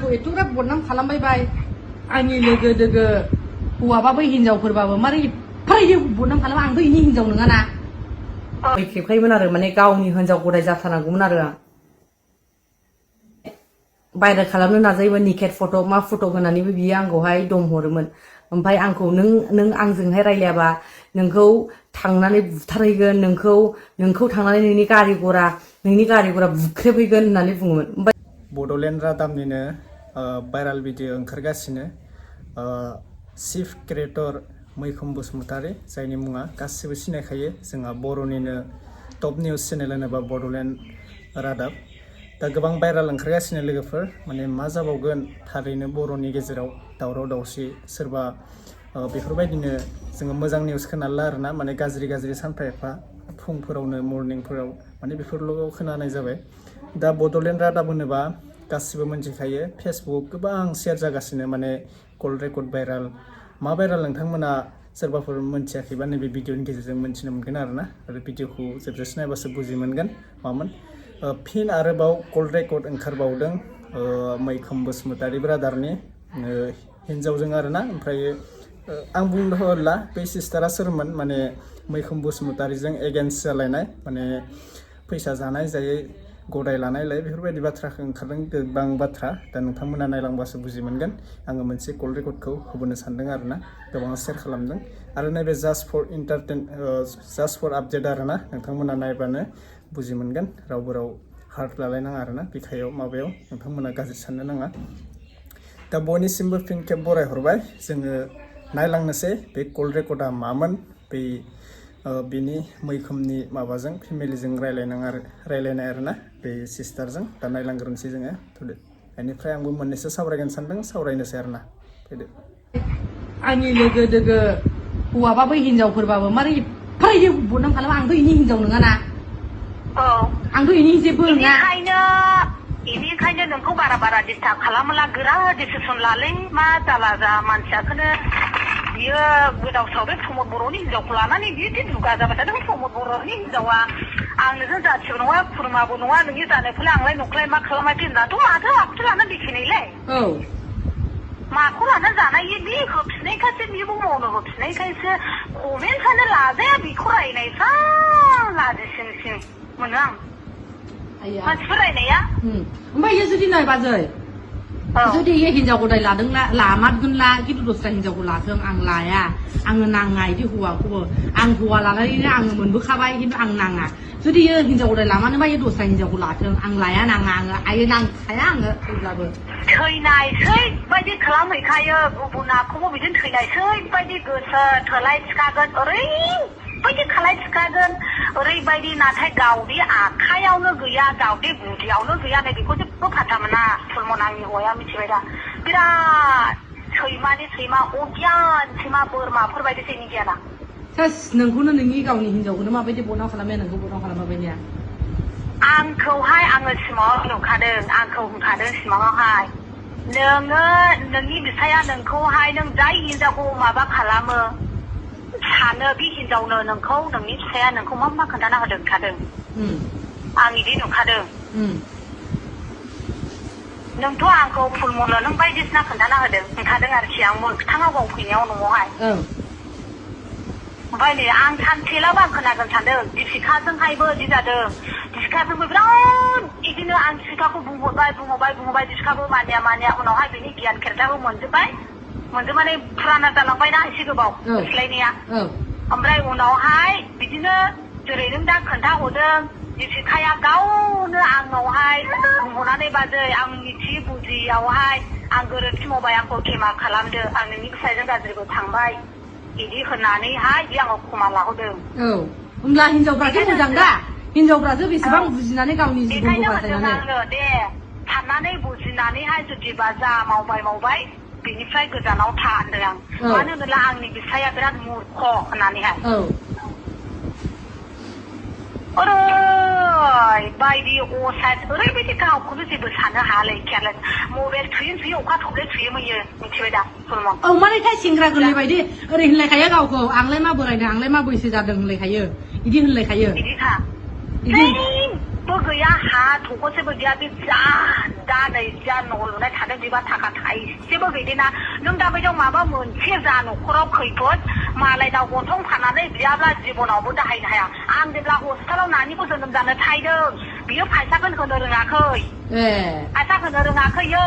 आंखौ एथ'ग्राब बदनाम खालामबाय आंनि लोगो दोगो हौवाबाबो हिनजावफोरबाबो मारै एफारायदि बदनाम खालामो आंथ' इनि हिनजाव नङाना खेबखायोमोन आरो माने गावनि हिनजाव गदाय जाथारनांगौमोन आरो आं भाइरेल खालामनो नाजायोमोन निकेट फट' मा फट' होनानैबो बियो आंखौहाय दम हरोमोन ओमफ्राय आंखौ नों आंजोंहाय रायलायाबा नोंखौ थांनानै बुथारहैगोन नोंखौ थांनानै नोंनि गारि गरा बुख्रेबहैगोन होननानै बुङोमोन। बड'लेण्ड रादाबनिनो भाइरेल भिडिअ ओंखारगासिनो चिफ क्रिएटर मैखोम बसुमतारी जायनि मुङा गासिबो सिनायखायो जोंहा बर'निनो टप निउस चेनेल होनोबा बड'लेण्ड रादाब दा गोबां भाइरेल ओंखारगासिनो लोगोफोर माने मा जाबावगोन थारैनो बर'नि गेजेराव दावराव दावसि सोरबा बेफोरबायदिनो जोङो मोजां निउस खोनाला आरोना माने गाज्रि सानफा एफा फुंफोरावनो मर्निंफोराव माने बेफोरल' खोनानाय जाबाय। दा बड'लेण्ड रादाब होनोबा गासिबो मिन्थिखायो फेसबुक गोबां शेयार जागासिनो माने कल रेकर्ड भाइरेल मा भाइरेल नोंथांमोना सोरबाफोर मोनथियाखैबा नैबे भिडिअनि गेजेरजों मोनथिनो मोनगोन आरोना आरो भिडिअखौ जोबजासे नायबासो बुजि मोनगोन मामोन फिन आरोबाव कल रेकर्ड ओंखारबावदों मैखोम बसुमतारी ब्रादारनि हिन्जावजों आरोना ओमफ्राय आं बुंनो होला बे सिस्टारा सोरमोन माने मैखोम बसुमतारीजों एगेन्स्ट जालायनाय माने फैसा जानाय जायै गदाय लानायलाय बेफोरबायदि बाथ्राखौ ओंखारदों गोबां बाथ्रा दा नोंथांमोना नायलांबासो बुजि मोनगोन आङो मोनसे कल रेकर्डखौ होबोनो सानदों आरोना गोबाङा शेयार खालामदों आरो नैबे जास्ट फर आपडेट आरोना नोंथांमोना नायबानो बुजि मोनगोन रावबो हार्ट लालायनाङा आरोना बिखायाव माबायाव नोंथांमोना गाज्रि साननो नाङा। दा बयनिसिमबो फिन खेब बरायहरबाय जोङो नायलांनोसै बे कल रेकर्डआ मामोन बिनि मैखोमनि माबाजों फेमिलिजों रायलायनाय आरोना बे सिस्टारजों दा नायलांग्रोनोसै जोङो फैदो बेनिफ्राय आंबो मोननैसो सावरायगोन सानदों सावरायनोसै आरोना फैदो। आंनि लोगो दोगो हौवाबाबो हिनजावफोरबाबो मारै एफारायदि बदनाम खालामो आंथ' इनि हिनजाव नङाना आंथ' इनि जेबो नङा बेनिखायनो नोंखौ बारा डिस्टार्ब खालामला गोरा डिसिसन लालै मा जाला जा मानसियाखौनो बियो गोदाव सोराव बे प्रमद बर'नि हिनजावखौ लानानै बियो दुगा जाबाय थादों प्रमद बर'नि हिनजावा आं नोंजों जाथिबो नङा खुरमाबो नङा नोंनि जानायखौलाय आंलाय न'खौलाय मा खालामाखै होननाथ' माथो आखुथो लाना देखायनायलाय माखौ लाना जानाय बे होफिननायखायसो बेबो मावनो होफिननायखायसो कमेन्टआनो लाजाया बेखौ रायनायफ्रा लाजिसिनसिन मोनो आं मानसिफोर रायनाया ओमफ्राय इयो जुदि नाय बाजै जुदि इयो हिनजाव गदाय लादोंला लामारगोनला खिन्थु दस्रा हिनजावखौ लाथों आं लाया आंनो नाङा इदि हौवाखौबो आं हौवा लानानैनो आङो मोनबोखाबाय खिन्थु आं नाङा जुदि इयो हिनजाव गदाय लामानोबा इयो दस्रा हिनजावखौ लाथों आं लाया नाङा आङो नांखाया आङो थैब्लाबो थैनायसै बायदि खालामहैखायो गुबुनाखौबो बिदिनो थैनायसै बायदि गोसो थोलाय थिखागोन ओरैबायदि खालाय थिखागोन ओरैबायदि नाथाय गावदि आखायावनो गैया गावदि गुदियावनो गैया नै बेखौ जेबो फाथा मोना सलमन आंनि हौवाया मिथिबाय दा बिराद सैमानि सैमा अगियान सैमा बोरमाफोरबायदि सैनि गियाना सास नोंखौनो नोंनि गावनि हिनजावखौनो माबायदि बदनाम खालामनाया नोंखौ बदनाम खालामाबायनिया आंखौहाय आङो सिमाङाव नुखादों आंखौ होनखादों सिमाङावहाय नोङो नोंनि बिफाया नोंखौहाय नों जाय हिनजावखौ माबा खालामो सानो बे हिनजावनो नोंखौ नोंनि फिसाया नोंखौ मा खोन्थाना होदों होनखादों आं बिदि नुखादों नोंथ' आंखौ फुलमल नों बायदिसिना खोन्थाना होनखादों आरोखि आं मोगथाङाव गाव फैनायाव न'आवहाय ओमफ्राय नै आं सानसेलाबो आं खोनागोन सानदों दिपिकाजोंहायबो बिदि जादों दिपिकाजोंबो बिराद बिदिनो आं दिपिकाखौ बुंहरबाय दिपिकाबो मानिया उनावहाय बिनि गियान खेरथाबो मोनजोबनानै फुराना जालांबायना एसे गोबाव सोलायनाया ओमफ्राय उनावहाय बिदिनो जेरै नों दा खोन्थाहरदों दिपिकाया गावनो आंनावहाय बुंहरनानै बाजै आं मिथि बुजियावहाय आं गोरोन्थि मावबाय आंखौ खेमा खालामदो आं नोंनि फिसायजों गाज्रिबो थांबाय बिदि होननानैहाय बे आंखौ खमा लाहोदों होमब्ला हिनजावफ्रासो मोजां दा हिनजावफ्रासो बेसेबां बुजिनानै गावनि जिबनखौ बासायनानै दे साननानै बुजिनानैहाय जुदिबा जा मावबाय बेनिफ्राय गोजानाव था होनदों आं मानो होनोब्ला आंनि बिफाया बिराद मूर्ख होननानैहाय ओरैबायदि असाइद ओरैबायदि गावखौनो जेबो साननो हायालै केयारलेस मबाइल थुयो अखा थब्ले थुयोमोन मिथिबाय दा सलमन मानोथाय सेंग्रा गोरलै बायदि ओरै होनलायखायो गावखौ आंलाय मा बोरायदों आंलाय मा बैसो जादों होनलायखायो बिदि होनलायखायो जेबो गैया हा थखसेबो गैया बे जा दा नै जा न' लुनाय थादों बे सोरनिबा थाखा थाइसेबो गैदेना नों दा बायदियाव माबा मोनसे जा न'खराव खैफोद मालायनाव गन्थं फाननानै बियाब्ला जिबनावबो दाहायनो हाया आं जेब्ला हस्पिटालाव नानिखौ जोनोम जानो थायदों बियो फैसाखौनो होनो रोङाखै फैसा होनो रोङाखैयो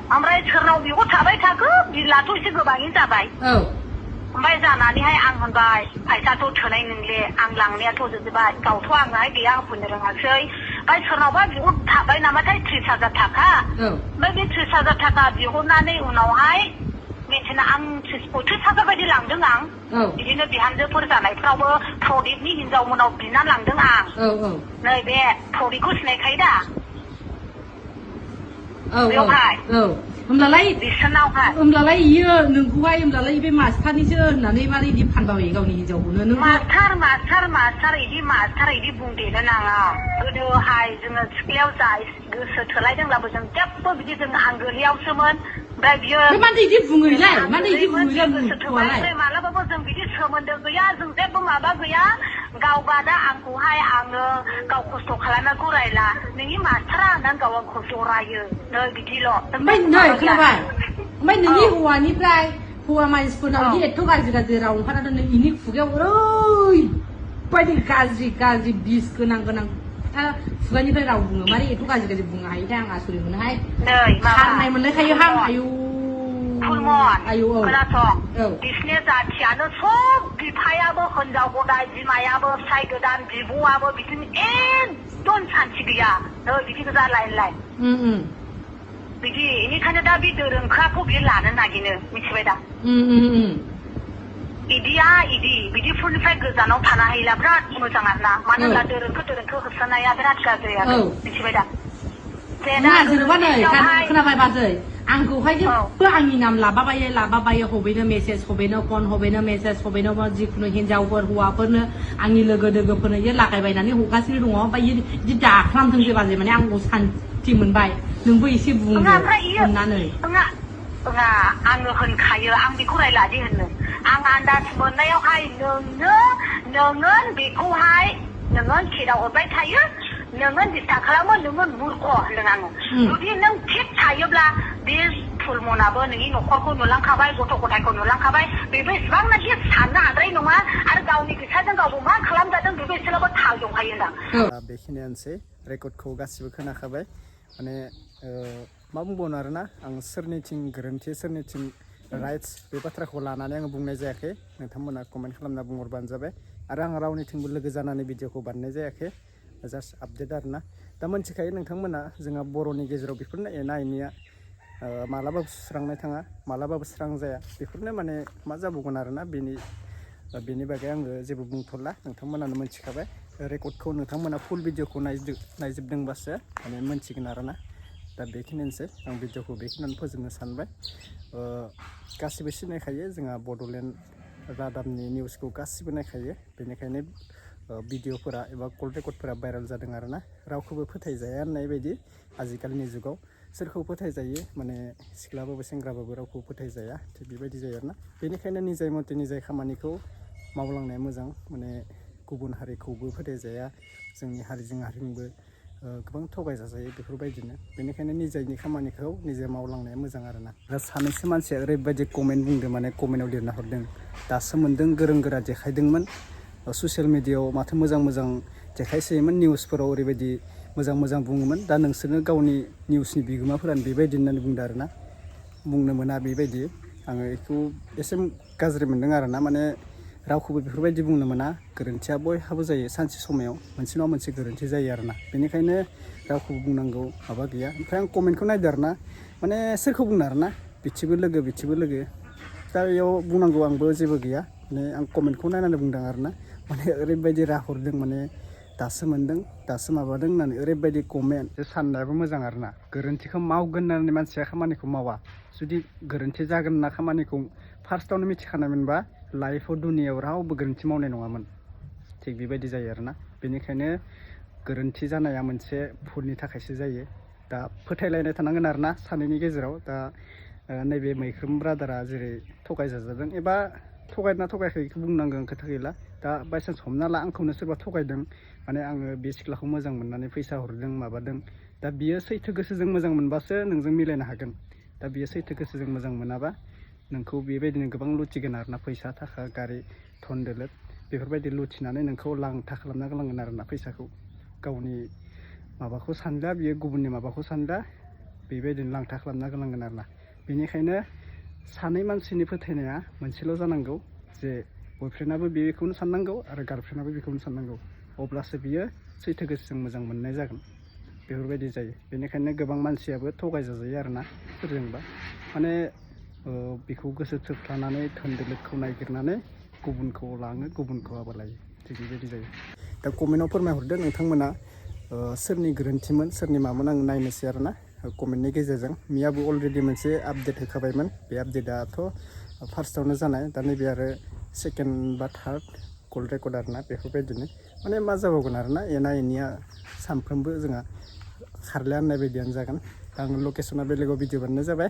ओमफ्राय सोरनाव बेखौ थाबाय थाखो बिलाथ' एसे गोबाङैनो जाबाय ओमफ्राय जानानैहाय आं होनबाय फैसाथ' थोनाय नंले आं लांनायाथ' जोबबाय गावथ' आंहाय गैया होफैनो रोङासै ओमफ्राय सोरनावबा बिहर थाबाय नामाथाय 30,000 थाखा ओमफ्राय बे 30,000 थाखा बिहरनानै उनावहाय मिथिना आं 35,000 बायदि लांदों आं बिदिनो बिहामजोफोर जानायफ्रावबो प्रदीपनि हिनजावमोनाव बिना लांदों आं नैबे प्रदीपखौ सिनायखायो दा बेवहाय होमब्लालाय इयो नोंखौहाय होमब्लालाय बे मास्टारनिसो होननानै मारै इदि फानबावयो गावनि हिनजावखौनो नों मास्टार इदि बुंदेरनो नाङा गोदोहाय जोङो सिख्लायाव जा गोसो थोलायदोंब्लाबो जों जेबो बिदि जों आंगोलियावसोमोन ओमफ्राय बियो मानो इदि बुङोलाय मानो इदि बुङोलाय मालाबाबो जों बिदि सोमोन्दो गैया जों जेबो माबा गैया गावबा दा आंखौहाय आङो गाव खस्थ' खालामनायखौ रायला नोंनि मास्टारा होननानै गाव खस्थ' रायो नै बिदिल' ओमफ्राय नै खोनाबाय ओमफ्राय नोंनि हौवानिफ्राय हौवा मानसिफोरनाव इदि एथ' गाज्रि राव ओंखारनानै नों इनि खुगायाव ओरैबायदि गाज्रि बिस गोनां खोथा खुगानिफ्राय राव बुङो मारै एथ' गाज्रि बुंनो हायोथाय आं आसुरि मोनोहाय खारनाय मोनलायखायो हां आयु खोनासं बिसिनि जाथियानो सब बिफायाबो हिनजाव गदाय बिमायाबो फिसाय गोदान बिब'आबो बिदिनो एकदम सान्थि गैया बिदि गोजा लायनलाय बिदि बेनिखायनो दा बे दोरोंखाखौ बियो लानो नागिरो मिथिबाय दा बिदिफोरनिफ्राय गोजानाव थानो हायोला बिराद मोजां आरोना मानो होनब्ला दोरोंखौ होबथानाया बिराद गाज्रि आरो मिथिबाय दा जेनेबा नै खोनाबाय बाजै आंखौहाय जेबो आंनि नाम लाबाबायो हबेनो मेसेज हबेनो फन हबेनो मेसेज हबेनो जिखुनु हिनजावफोर हौवाफोरनो आंनि लोगो दोगोफोरनो इयो लागायबायनानै हगासिनो दङ ओमफ्राय इदि दाख्लामथोंसै बाजै माने आंखौ सान्थि मोनबाय नोंबो एसे बुंदो होननानै आङो होनखायो आं बेखौ रायलादि होनो आं आन्दाज मोननायावहाय नोङो बेखौहाय नोङो खेदाव हरबाय थायो नोङो दिस्टार्ब खालामो नोङो मुर्ख होनदों आङो जुदि नों थिग थायोब्ला बे फुलमनाबो नोंनि न'खरखौ नुलांखाबाय गथ' गथायखौ नुलांखाबाय बेबो इसिबांनाखि साननो हाद्राय नङा आरो गावनि फैसाजों गावबो मा खालामजादों बेबो एसेबाबो थाल दंखायो होनदां बेखिनियानोसै रेकर्डखौ गासिबो खोनाखाबाय माने मा बुंबावनो आरोना आं सोरनिथिं गोरोन्थि सोरनिथिं राइट्स बे बाथ्राखौ लानानै आङो बुंनाय जायाखै नोंथांमोना कमेन्ट खालामना बुंहरबानो जाबाय आरो आं रावनिथिंबो लोगो जानानै भिडिअखौ बानायनाय जायाखै जास्ट आपडेट आरोना दा मोनथिखायो नोंथांमोना जोंहा बर'नि गेजेराव बेफोरनो एना एनिया मालाबाबो सुस्रांनाय थाङा मालाबाबो स्रां जाया बेफोरनो माने मा जाबावगोन आरोना बेनि बागै आङो जेबो बुंथ'ला नोंथांमोनानो मोनथिखाबाय रेकर्डखौ नोंथांमोना फुल भिडिअखौ नायजोबदोंबासो माने मोनथिगोन आरोना दा बेखिनियानोसै आं भिडिअखौ बेखिनियावनो फोजोबनो सानबाय गासिबो सिनायखायो जोंहा बड'लेण्ड रादाबनि निउसखौ गासिबो नायखायो बेनिखायनो भिडिअफोरा एबा कल रेकर्डफोरा भाइरेल जादों आरोना रावखौबो फोथायजाया होननाय बायदि आजिखालिनि जुगाव सोरखौ फोथायजायो माने सिख्लाबाबो सेंग्राबाबो रावखौ फोथायजाया थिग बेबायदि जायो आरोना बेनिखायनो निजाय मथे निजाय खामानिखौ मावलांनाया मोजां माने गुबुन हारिखौबो फोथायजाया जोंनि हारिजों हारिजोंबो गोबां थगायजाजायो बेफोरबायदिनो बेनिखायनो निजायनि खामानिखौ निजे मावलांनाया मोजां आरोना दा सानैसो मानसिया ओरैबायदि कमेन्ट बुंदों माने कमेन्टआव लिरना हरदों दासो मोन्दों गोरों गोरा देखायदोंमोन ससियेल मिडियायाव माथो मोजां देखायसोयोमोन निउसफोराव ओरैबायदि मोजां बुङोमोन दा नोंसोरनो गावनि निउसनि बिगोमाफोरानो बेबायदि होननानै बुंदों आरोना बुंनो मोना बेबायदि आङो बेखौ एसे गाज्रि मोनदों आरोना माने रावखौबो बेफोरबायदि बुंनो मोना गोरोन्थिया बयहाबो जायो सानसे समायाव मोनसे नङा मोनसे गोरोन्थि जायो आरोना बेनिखायनो रावखौबो बुंनांगौ माबा गैया ओमफ्राय आं कमेन्टखौ नायदों आरोना माने सोरखौ बुंनो आरोना बिथिबो लोगो दा बेयाव बुंनांगौ आंबो जेबो गैया माने आं कमेन्टखौ नायनानै बुंदों आरोना माने ओरैबायदि राहरदों माने दासो मोन्दों दासो माबादों होननानै ओरैबायदि कमेन्ट साननायाबो मोजां आरोना गोरोन्थिखौ मावगोन होननानै मानसिया खामानिखौ मावा जुदि गोरोन्थि जागोन होनना खामानिखौ फार्स्टआवनो मिथिखानायमोनबा लाइफआव दुनियायाव रावबो गोरोन्थि मावनाय नङामोन थिग बेबायदि जायो आरोना बेनिखायनो गोरोन्थि जानाया मोनसे भुलनि थाखायसो जायो दा फोथायलायनाय थानांगोन आरोना सानैनि गेजेराव दा नैबे मैखोम ब्रादारा जेरै थगायजाजादों एबा थगायना थगायाखै बेखौ बुंनांगोन खोथा गैला दा बायसान्स हमना ला आंखौनो सोरबा थगायदों माने आङो बे सिख्लाखौ मोजां मोननानै फैसा हरदों माबादों दा बियो सैथो गोसोजों मोजां मोनबासो नोंजों मिलायनो हागोन दा बियो सैथो गोसोजों मोजां मोनाबा नोंखौ बेबायदिनो गोबां लुथिगोन आरोना फैसा थाखा गारि धन दौलत बेफोरबायदि लुथिनानै नोंखौ लांथा खालामना गालांगोन आरोना फैसाखौ गावनि माबाखौ सानला बियो गुबुननि माबाखौ सानला बेबायदिनो लांथा खालामना गालांगोन आरोना बेनिखायनो सानै मानसिनि फोथायनाया मोनसेल' जानांगौ जे बयफ्रेन्डआबो बेखौनो साननांगौ आरो गार्लफ्रेन्डआबो बेखौनो साननांगौ अब्लासो बियो सैथो गोसोजों मोजां मोननाय जागोन बेफोरबायदि जायो बेनिखायनो गोबां मानसियाबो थगायजाजायो आरोना सोरजोंबा माने बेखौ गोसो थोफ्लानानै धोन दौलतखौ नागिरनानै गुबुनखौ लाङो गुबुनखौ हाबा लायो थिग बेबायदि जायो दा कमेन्टआव फोरमायहरदो नोंथांमोना सोरनि गोरोन्थिमोन सोरनि मामोन आं नायनोसै आरोना कमेन्टनि गेजेरजों मियाबो अलरेडि मोनसे आपडेट होखाबायमोन बे आपडेटआथ' फार्स्टआवनो जानाय दा नैबे आरो सेकेन्ड बा थार्ड कल रेकर्ड आरोना बेफोरबायदिनो माने मा जाबावगोन आरोना एना एनिया सानफ्रोमबो जोंहा खारलाया होननाय बायदियानो जागोन आं लकेसना बेलेगाव भिडिअ बानायनाय जाबाय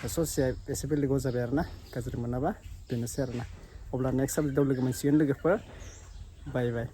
ससेया एसे बेलेगाव जाबाय आरोना गाज्रि मोनाबा बेनोसै आरोना अब्ला नेक्स्ट आपडेटआव लोगो मोनसिगोन लोगोफोर बाय बाय